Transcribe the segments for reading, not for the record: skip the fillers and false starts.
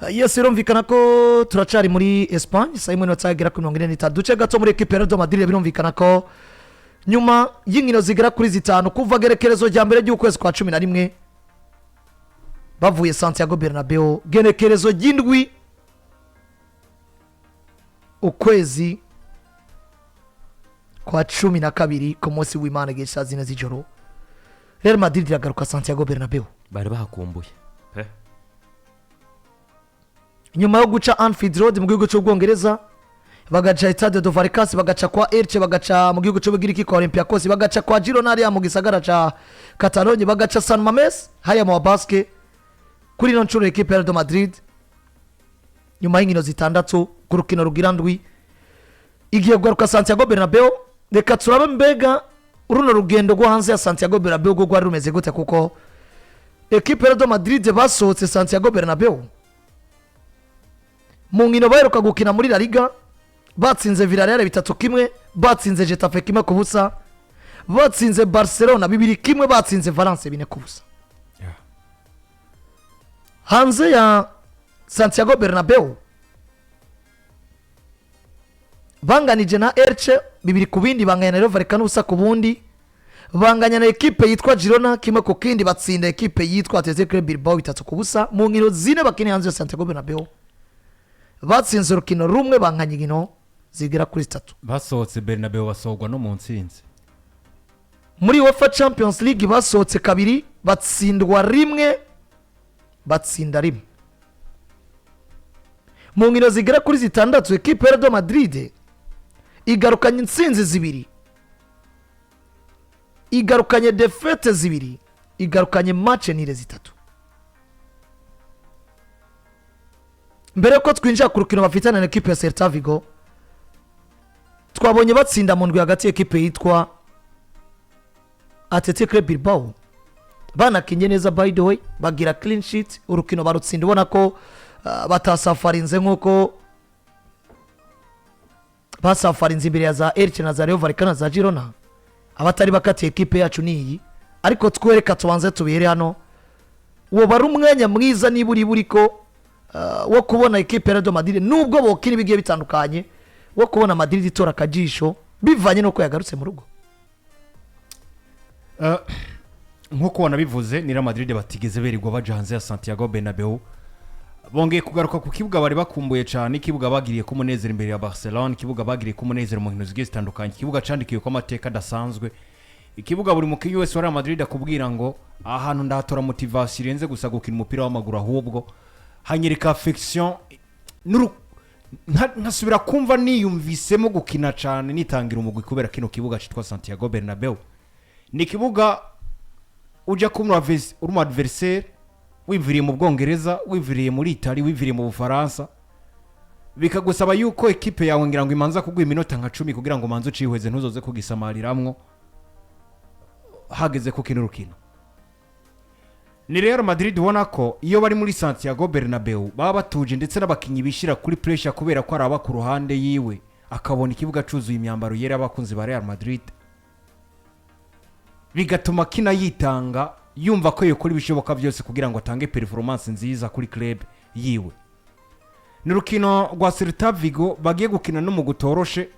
Yes, birumvikana ko turacari muri Espagne. Saa 1:43, duce gato muri ekipe ya Real Madrid. Birumvikana ko nyuma y'inkino zigera kuri zitanu kuva gerekerezo rya mbere ry'ukwezi kwa 11 bavuye Santiago Bernabeu, genekerezo ry'indwi ukwezi kwa 12 ku munsi w'Imana, igihe saa 4 z'ijoro, Real Madrid iragaruka Santiago Bernabeu. Bari bahakumbuye pe. Nyuma yo guca Anfield Road mu gihugu cy'Ubwongereza, bagaca Estadio de Vallecas, bagaca kwa Elche, bagaca mu gihugu cy'Ubugiriki kwa Olympiacos, bagaca kwa Girona hariya mu gisagara ca Catalogne, bagaca San Mames hariya mu Basque, kuri ino nshuro ekipe ya Real Madrid, nyuma y'inkino zitandatu, ku rukino rugira ndwi igiye kugaruka Santiago Bernabeu. Reka turabe mbega runo rugendo rwo hanze ya Santiago Bernabeu rwo rwari rumeze gute, kuko ekipe ya Real Madrid basohotse Santiago Bernabeu mu nkino baheruka gukina muri La Liga batsinze Villarreal 3-1, batsinze Getafe 1-0, batsinze Barcelona 2-1, batsinze Valence 4-0. Hanze ya Santiago Bernabeu banganije na Elche 2-2, banganya na Rayo Vallecano 0-0, banganya na ekipe yitwa Girona 1-1, batsinda ekipe yitwa Athletic Club Bilbao 3-0. Mu nkino zine bakiniye hanze ya Santiago Bernabeu batsinze urukino rumwe, banganya inkino zigera kuri zitatu. Basohotse Bernabeu basohorwa no mu ntsinzi. Muri UEFA Champions League basohotse kabiri, batsindwa rimwe, batsinda rimwe. Mu nkino zigera kuri zitandatu, ekipe ya Real Madrid igarukanye intsinzi zibiri, igarukanye défaites zibiri, igarukanye match nul zitatu. Mbere yuko twinjira ku rukino bafitanye na ekipe ya Celta Vigo, twabonye batsinda mu ndwi hagati y'ekipe yitwa Athletic Club Bilbao. Banakinye neza, by the way, bagira clean sheet, urukino barutsinda ubona ko batasafarinze nk'uko basafarinze imbere ya za Elche na za Rayo Vallecano na za Girona. Abatari bakatiye ekipe yacu ni iyi, ariko twereka tubanze tubihere hano. Uwo bari umwanya mwiza niba uri buriko wo kubona ekipe ya Real Madrid, nubwo bokina ibigiye bitandukanye, wo kubona Madrid itora akajisho bivanye n'uko yagarutse mu rugo. Nk'uko wanabivuze, ni Real Madrid batigeze berirwa baja hanze ya Santiago Bernabeu. Bongeye kugaruka ku kibuga bari bakumbuye cyane, ikibuga bagiriye ko umunezero imbere ya Barcelona, ikibuga bagiriye ko umunezero mu nkino zigiye zitandukanye, ikibuga candikiwe ko amateka adasanzwe, ikibuga buri mukinnyi wese wa Real Madrid akubwira ngo aha hantu ndahatora motivation irenze gusa gukina umupira w'amaguru, ahubwo hanyereka affection nkasubira kumva niyumvisemo gukina cyane, nitangira umugwi kubera kino kibuga cyitwa Santiago Bernabeu. Ni ikibuga ujya kuba uri umu adversaire wiviriye mu Bwongereza, wiviriye muri Itali, wiviriye mu Bufaransa, bikagusaba yuko ekipe yawe ngira ngo imanza kuguha iminota nka 10 kugira ngo umanze ucihweze, ntuzoze kugisamariramwo hageze ku kino rukino. Ni Real Madrid ubona ko iyo bari muri Santiago Bernabeu baba batuje, ndetse n'abakinnyi bishyira kuri pressure kubera ko araba ku ruhande yiwe akabona ikibuga cyuzuye imyambaro yera abakunzi ba Real Madrid, bigatuma akina yitanga, yumva ko yokora ibishoboka byose kugira ngo atange performance nziza kuri club yiwe. Ni urukino rwa Celta Vigo bagiye gukina n'umugwi utoroshe,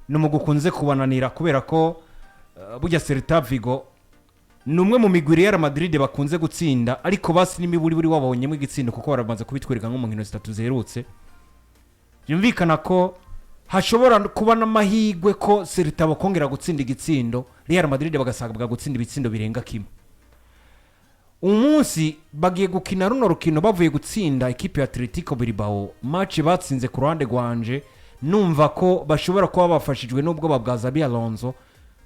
ni umugwi ukunze kubananira kubera ko burya Celta Vigo ni umwe mu migwi Real Madrid bakunze gutsinda, ariko basi n'imiburi buri wabonyemo igitsindo, kuko baramaze kubitwereka nko mu nkino zitatu ziherutse. Byumvikana ko hashobora kuba n'amahirwe ko Celta bakongera gutsinda igitsindo, Real Madrid bagasabwa gutsinda ibitsindo birenga kimwe. Umunsi bagiye gukina runo rukino bavuye gutsinda ikipe ya Atletico Bilbao, match batsinze ku ruhande rwanje numva ko bashobora kuba bafashijwe n'ubwoba bwa Xabi Alonso,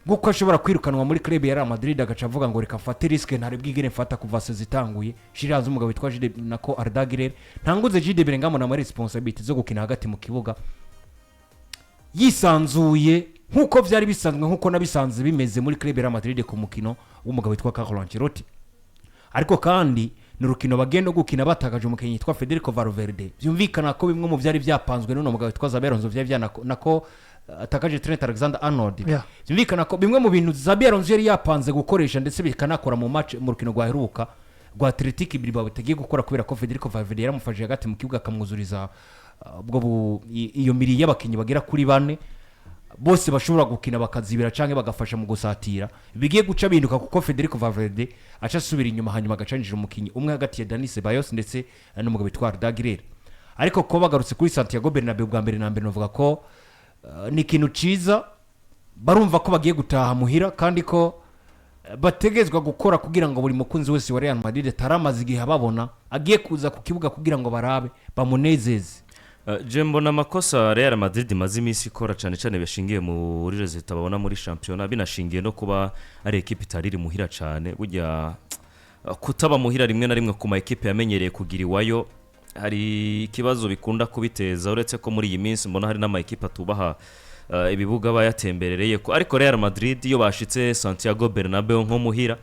bw'uko ashobora kwirukanwa muri club ya Real Madrid, agaca avuga ngo reka mfate risque ntari bwigere mfata kuva saison itanguye, shiraza umugabo witwa Jude nako Arda Güler, ntanguze Jude Bellingham na muri responsabilité zo gukina hagati mu kibuga yisanzuye nk'uko byari bisanzwe, nk'uko nabisanze bimeze muri club ya Real Madrid ku mukino w'umugabo witwa Carlo Ancelotti. Ariko kandi ni urukino bagenda gukina batakaje umukinnyi yitwa Federico Valverde. Byumvikana ko bimwe mu byari byapanzwe n'uno mugabo witwa Xabi Alonso byari byanako nako atakaje Trent Alexander Arnold. Byumvikana ko bimwe mu bintu Xabi Alonso yari yapanze gukoresha ndetse bikanakora mu match, mu rukino rwaheruka rwa Atletico Bilbao, bishobora kuba bitaza gukunda. rwa Athletic Bilbao batagiye gukora, kubera ko Federico Valverde yaramufashije hagati mu kibuga, akamwuzuriza ubwo iyo milieu y'abakinnyi bagera kuri bane bose bashobora gukina bakazibira cyangwa bagafasha mu gusatira. Bigiye guca bihinduka, kuko Federico Valverde aca asubira inyuma, hanyuma agacanjira umukinnyi umwe hagati ya Dani Ceballos ndetse n'umugabo witwa Arda Güler. Ariko ko bagarutse kuri Santiago Bernabeu bwa mbere na mbere, navuga ko ni ikintu cyiza. Barumva ko bagiye gutaha muhira, kandi ko bategezwa gukora kugira ngo buri mukunzi wese wa Real Madrid ataramaze igihe ababona agiye kuza ku kibuga kugira ngo barabe bamunezeze. Je mbona amakosa Real Madrid imaze iminsi ikora, cyane cyane bishingiye muri résultats babona muri shampiyona, binashingiye no kuba ari ekipe itari iri muhira cyane. Burya kutaba muhira rimwe na rimwe ku ma ekipe yamenyereye kugira iwayo hari ikibazo bikunda kubiteza, uretse ko muri iyi minsi mbona hari n'ama ekipe atubaha ibibuga bayatemberereye ko. Ariko Real Madrid iyo bashitse Santiago Bernabeu nko muhira,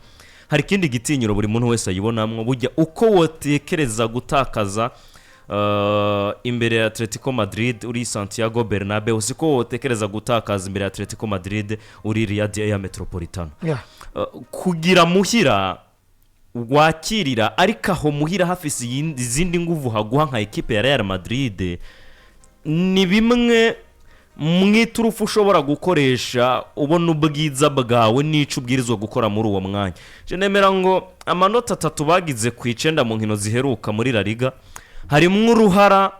hari ikindi gitinyiro buri muntu wese ayibonamwo. Burya uko wotekereza gutakaza imbere ya Atletico Madrid uri Santiago Bernabeu, siko wotekereza gutakaza imbere ya Atletico Madrid uri Riyadh ya Metropolitano. Kugira muhira wakirira, ariko aho muhira hafise izindi nguvu haguha nka ekipe ya Real Madrid, ni bimwe mu iturufu ushobora gukoresha ubona ubwiza bwawe n'ico ubwirizwa gukora muri uwo mwanya. Je nemera ngo amanota 3 bagize ku 9 mu nkino ziheruka muri La Liga harimwo uruhara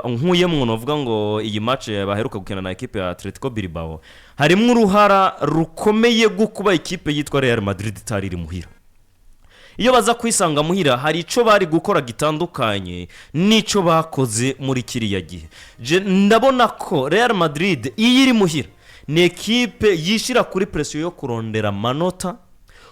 nkuyemwo novuga ngo iyi match baheruka gukina na ekipe ya Atletico Bilbao, harimwo uruhara rukomeye rwo kuba ekipe yitwa Real Madrid itari iri muhira. Iyo baza kwisanga muhira, hari icyo bari gukora gitandukanye n'icyo bakoze muri kiriya gihe. Je ndabona ko Real Madrid iyo iri muhira ni ekipe yishyira kuri pression yo kurondera amanota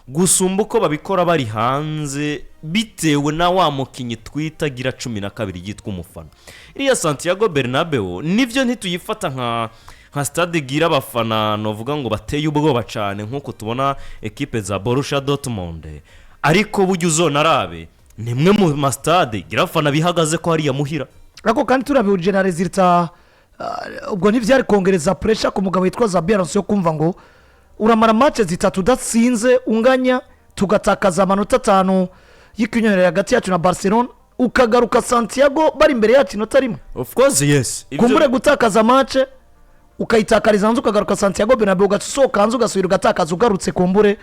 gusumba uko babikora bari hanze, bitewe na wa mukinnyi twita gira 12 yitwa umufana. Iriya Santiago Bernabeu nibyo, ntituyifata nka stade igira abafana novuga ngo bateye ubwoba cyane nk'uko tubona ekipe za Borussia Dortmund, ariko burya uzonarabe ni imwe mu masitade igira abafana bihagaze ko hariya muhira. Ariko kandi turabihuje na résultat, ubwo ntibyari kongereza pressure ku mugabo witwa Xabi Alonso yo kumva ngo uramara match 3 udatsinze, unganya, tugatakaza amanota 5 y'ikinyonera hagati yacu na Barcelona, ukagaruka Santiago bari imbere yacu inota 1? Of course yes. Kumbure gutakaza match ukayitakariza hanze, ukagaruka Santiago Bernabeu ugaca usohoka hanze, ugasubira ugatakaza ugarutse, kumbure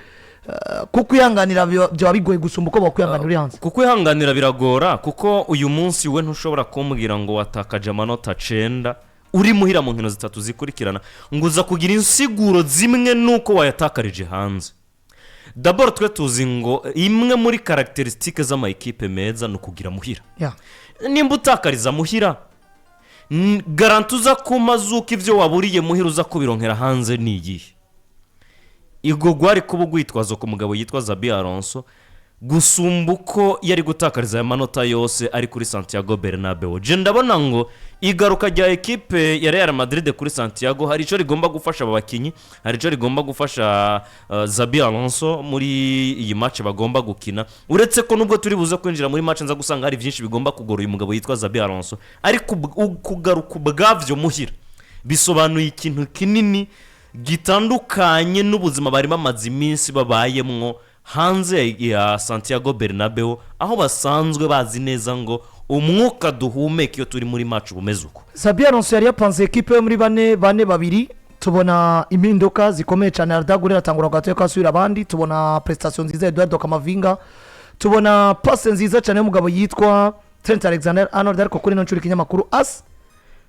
kuko ihanganira byaba bigoye gusumba uko bakwihanganira uri hanze. Kuko ihanganira biragora, kuko uyu munsi we ntushobora kumbwira ngo watakaje amanota 9 uri muhira mu nkino 3 zikurikirana ngo uza kugira insiguro zimwe n'uko wayatakarije hanze. D'abord twe tuzi ngo imwe muri caractéristiques z'ama ekipe meza ni ukugira muhira. Nimba utakariza muhira, garantie uza kuma z'uko ibyo waburiye muhira uza kubironkera hanze ni iyihe? Ubwo gwari kuba ugwitwazo ku mugabo yitwa Xabi Alonso gusumba uko yari gutakariza aya manota yose ari kuri Santiago Bernabeu. Je ndabona ngo igaruka rya ekipe ya Real Madrid kuri Santiago hari icyo rigomba gufasha aba bakinnyi, hari icyo rigomba gufasha Xabi Alonso muri iyi match bagomba gukina, uretse ko nubwo turi buze kwinjira muri match nza gusanga hari byinshi bigomba kugora uyu mugabo yitwa Xabi Alonso, ariko kugaruka ubwabyo muhira bisobanuye ikintu kinini gitandukanye n'ubuzima bari bamaze iminsi babayemwo hanze ya Santiago Bernabeu, aho basanzwe bazi neza ngo umwuka duhumeka iyo turi muri match bumeze uko. Xabi Alonso yari yapanze ekipe yo muri 4-4-2, tubona impinduka zikomeye cyane. Arda Güler atangura gatoya kasubira abandi, tubona prestation nziza ya Eduardo Camavinga, tubona passe nziza cyane y'umugabo yitwa Trent Alexander Arnold. Ariko kuri ino nshuro ikinyamakuru AS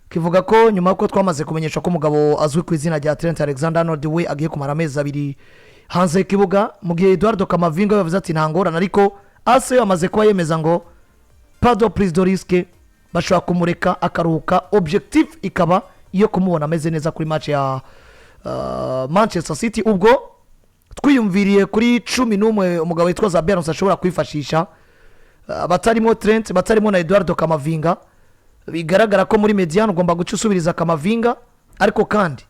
kivuga ko nyuma y'uko twamaze kumenyesha ko umugabo azwi ku izina rya Trent Alexander Arnold we agiye kumara amezi 2 hanze y'ikibuga, mu gihe Eduardo Camavinga yavuze ati nta ngorane, ariko AS yo yamaze kuba yemeza ngo pas de prise de risque, bashobora kumureka akaruhuka, objectif ikaba iyo kumubona ameze neza kuri match ya Manchester City. Ubwo twiyumviriye kuri 11 umugabo witwa Xabi Alonso ashobora kwifashisha, batarimo Trent, batarimo na Eduardo Camavinga, bigaragara ko muri médiane ugomba guca usubiriza Camavinga, ariko kandi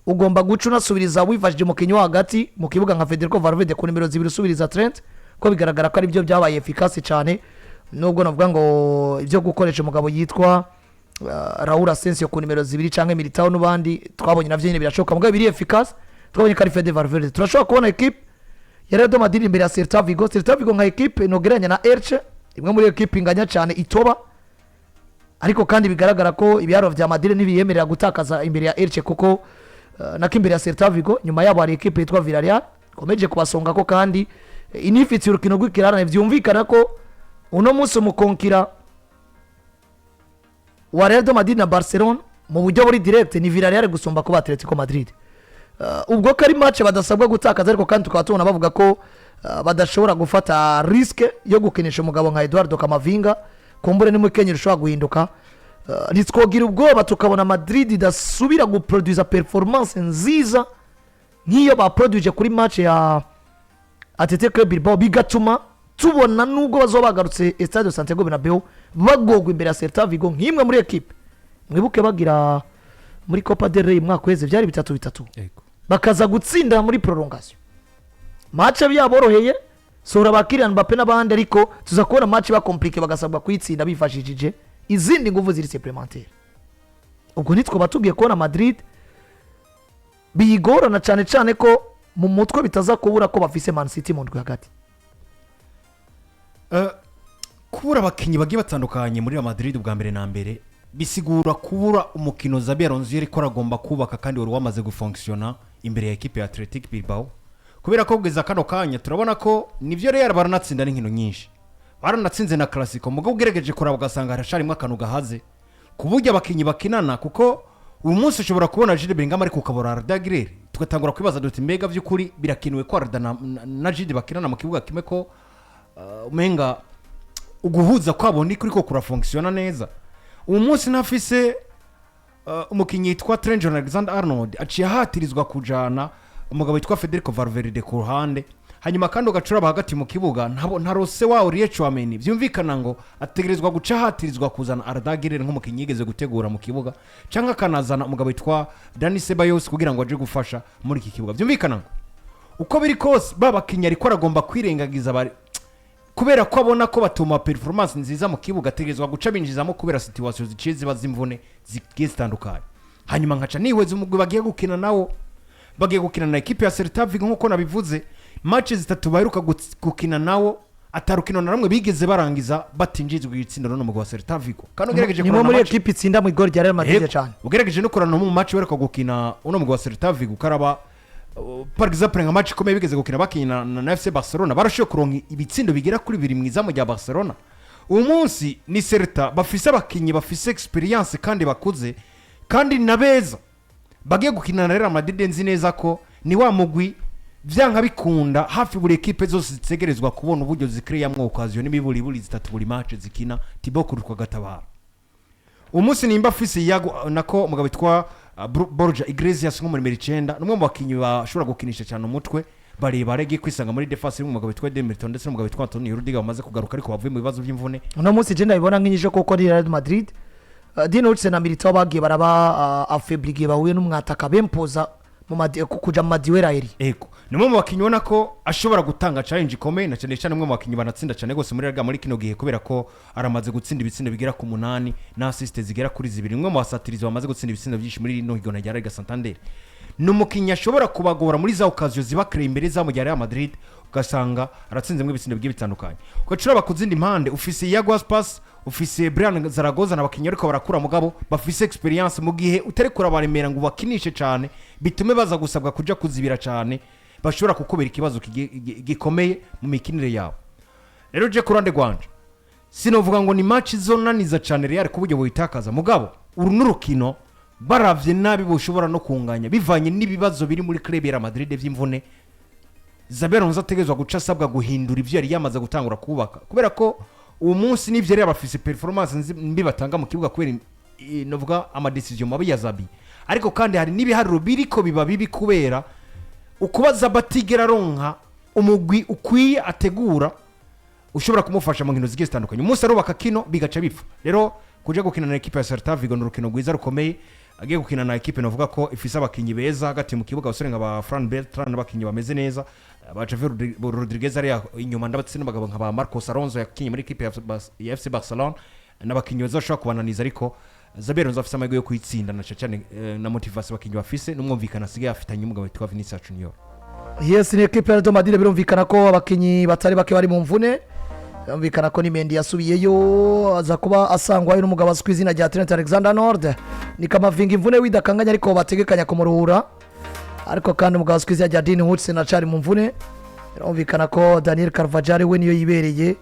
ugomba guca unasubiriza wifashishije umukinnyi wo hagati mu kibuga nka Federico Valverde ku nimero 2, usubiriza Trent, ko bigaragara ko aribyo byabaye efficace cyane, nubwo navuga ngo ibyo gukoresha umugabo yitwa Raul Asensio ku nimero 2 cyangwa Militao n'ubandi twabonye navyo nyine birashoboka, mugabo biri efficace twabonye ko ari Fede Valverde. Turashobora kubona ekipe Ya Real Madrid imbere ya Celta Vigo. Celta Vigo nka ekipe nogeranya na Elche, imwe muri ekipe inganya cyane itoba, ariko kandi bigaragara ko ibiharuro vya Madrid ntibiyemerera gutakaza imbere ya Elche, kuko nako imbere ya Celta Vigo. Nyuma yabo hari ekipe yitwa Villarreal ikomeje kubasonga ko kandi inifitiye urukino rw'ikirarane. Vyumvikana ko uno munsi umukonkira wa Real de Madrid na Barcelona mu buryo buri direct ni Villarreal gusumba kuba Atletico Madrid. Ubwo ko ari match badasabwa gutakaza, ariko kandi tukaba tubona bavuga ko badashobora gufata risque yo gukinisha umugabo nka Eduardo Camavinga. Kumbure ni mukenyero ushobora guhinduka. Ntitwogira ubwoba tukabona Madrid idasubira guproduza performance nziza nk'iyo baproduije kuri match ya Athletic Club Bilbao, bigatuma tubona nubwo bazoba bagarutse Estadio Santiago Bernabeu bagogwa imbere ya Celta Vigo, nk'imwe muri ekipe mwibuke bagira muri Copa del Rey umwaka uheze byari 3-3, bakaza gutsinda muri prolongation. Match byaboroheye sohora ba Kylian Mbappe n'abandi, ariko tuza kubona match bacompliqué, bagasabwa kuyitsinda bifashishije izindi nguvu ziri supplémentaire. Ubwo ntitwaba tugiye kubona Madrid biyigorana, cyane cyane ko mu mutwe bitaza kubura ko bafise Man City mu ndwi hagati? Kubura abakinnyi bagiye batandukanye muri Real Madrid ubwa mbere na mbere bisigura kubura umukino Xabi Alonso yariko aragomba kubaka kandi wari wamaze gufonctionna imbere ya ekipe ya Athletic Bilbao, kubera ko kugeza kano kanya turabona ko nivyo, Real baranatsinda n'inkino nyinshi, baranatsinze na Clasico, mugabo ugerageje kuraba ugasanga harasharimo akantu gahaze ku buryo abakinnyi bakinana, kuko uyu munsi ushobora kubona Jude Bellingham ariko ukabura Arda Güler, tugatangura kwibaza duti: mbega by'ukuri birakenewe ko Arda na Jude bakinana mu kibuga kimwe, ko umenga uguhuza kwabo ni kuriko kurafonctionna neza? Uyu munsi ntafise umukinnyi yitwa Trent Alexander Arnold, aciye ahatirizwa kujana umugabo witwa Federico Valverde ku ruhande, hanyuma kandi ugacuraba hagati mu kibuga ntarose wa Aurelien Tchouameni. Byumvikana ngo ategerezwa guca ahatirizwa kuzana Arda Güler nk'umukinnyi yigeze gutegura mu kibuga, cyangwa akanazana umugabo witwa Dani Ceballos kugira ngo aje gufasha muri iki kibuga. Byumvikana ngo uko biri kose ba bakinnyi ariko aragomba kwirengagiza bari kubera ko abona ko batuma performance nziza mu kibuga, ategerezwa guca binjizamo kubera situation ziciye ziba z'imvune zigiye zitandukanye. Hanyuma nkaca nihweza umugwi bagiye gukina nawo. Bagiye gukina na ekipe ya Celta Vigo. Nk'uko nabivuze, match zitatu baheruka gukina nawo, atarukino na rumwe bigeze barangiza batinjizwa igitsindo n'umugwi wa Celta Vigo. Kandi ugerageje Ni imwe kurana muri match- ekipe itsinda mu igori rya Real Madrid Yego. cyane. Ugerageje no kurana mu match baheruka gukina uno mugwi wa Celta Vigo, ukaraba par exemple nka match ikomeye bigeze gukina bakina na FC Barcelona, barashoboye kuronka ibitsindo bigera kuri bibiri mu izamu rya Barcelona. Uyu munsi ni Celta bafise abakinyi bafise experience kandi bakuze kandi na beza bagiye gukina na Real Madrid. Nzi neza ko ni wa mugwi vyanka bikunda hafi buri ekipe zose zitegerezwa kubona uburyo zikreyamwo occasion n'imiburiburi zitatu buri match zikina. Thibaut Courtois agatabara. Umunsi nimba afise Yago nako umugabo witwa Borja Iglesias nko muri nimero 9, ni umwe mu bakinnyi bashobora gukinisha cyane umutwe barebare, agiye kwisanga muri defense n'umugabo witwa Eder Militao ndetse n'umugabo witwa Antonio Rudiger bamaze kugaruka ariko bavuye mu bibazo by'imvune. Uno munsi je ndabibona nk'inyisho, kuko ni Real Madrid, Dean Huijsen na Militao bagiye baraba affaibli igihe bahuye n'umwataka bempoza mu kuja mu maduels aériens. Ego, ni umwe mu bakinnyi ubona ko ashobora gutanga challenge ikomeye, na cyane cyane umwe mu bakinnyi banatsinda cyane rwose muri Real muri kino gihe, kubera ko aramaze gutsinda ibitsindo bigera ku 8 na assist zigera kuri 2. Umwe mu basatirizi bamaze gutsinda ibitsindo byinshi muri rino higanwa rya Liga Santander. Ni umukinnyi ashobora kubagora muri za occasion ziba créé imbere za mu Real Madrid, ugasanga aratsinzemo ibitsindo bigiye bitandukanye. Ugacuraba ku zindi mpande, ufise Iago Aspas, ufise Brian Zaragoza, n'abakinnyi ariko barakura mugabo bafise experience, mu gihe utari kurabaremera ngo ubakinishe cyane bitume baza gusabwa kuja kuzibira cyane, bashobora kukubera ikibazo gikomeye mu mikinire yabo. Rero je ku ruhande rwanje sinovuga ngo ni match izonaniza cyane Real ku buryo buyitakaza, mugabo uru n'urukino baravye nabi bushobora no kunganya bivanye n'ibibazo biri muri club ya Real Madrid vy'imvune. Xabi Alonso ategerezwa guca asabwa guhindura ivyo yari yamaze gutangura kubaka, kubera ko uwo munsi n'ivyo yari bafise performance mbi batanga mu kibuga kubera novuga amadécisions mabi ya Xabi, ariko kandi hari n'ibiharuro biriko biba bibi kubera ukuba Xabi atigera aronka umugwi ukwiye ategura ushobora kumufasha mu nkino zigiye zitandukanye. Umunsi arubaka kino bigaca bipfa. Rero kuja gukina na ekipe ya Celta Vigo ni urukino rwiza rukomeye agiye gukina na ekipe navuga ko ifise abakinyi beza hagati mu kibuga, abasore nka ba Fran Beltran, abakinyi bameze neza ba Javier Rodriguez ari inyuma, ndabatse n'abagabo nka ba Marcos Alonso yakinye muri ekipe ya FC Barcelona, n'abakinyi beza bashobora kubananiza. Ariko Xabi Alonso afise amahirwe yo kuyitsinda, na cyane na motivation abakinyi bafise n'umwumvikano asigaye afitanye umugabo witwa Vinicius Junior. Yes, ni ekipe ya Real Madrid. Birumvikana ko abakinnyi batari bake bari mu mvune. Birumvikana ko ni Mendy yasubiyeyo, aza kuba asangwayo n'umugabo azwi ku izina rya Trent Alexander Arnold. Ni Kamavinga, imvune widakanganya, ariko bategekanya kumuruhura. Ariko kandi umugabo azwi ku izina rya Dean Huijsen acari mu mvune. Birumvikana ko Daniel Carvajal we niyo yibereye.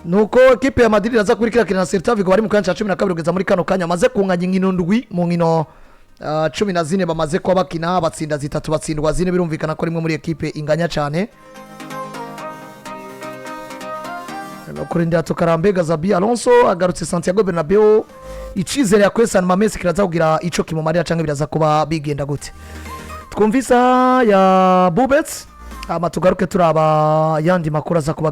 Nuko ekipe ya Madrid iraza kuri kiriya na Celta Vigo, bari mu kanya cya 12 kugeza muri kano kanya, amaze kunganya inkino ndwi mu nkino 14 bamaze kuba bakina, batsinda zitatu, batsindwa zine. Birumvikana ko rimwe muri ekipe inganya cyane. No kurindira tukarambega. Xabi Alonso agarutse Santiago Bernabeu, icizere yakuye San Mames kiraza kugira ico kimumarira canke biraza kuba bigenda gute? Twumva isaha ya Bubets, hama tugaruke turaba yandi makuru aza kuba.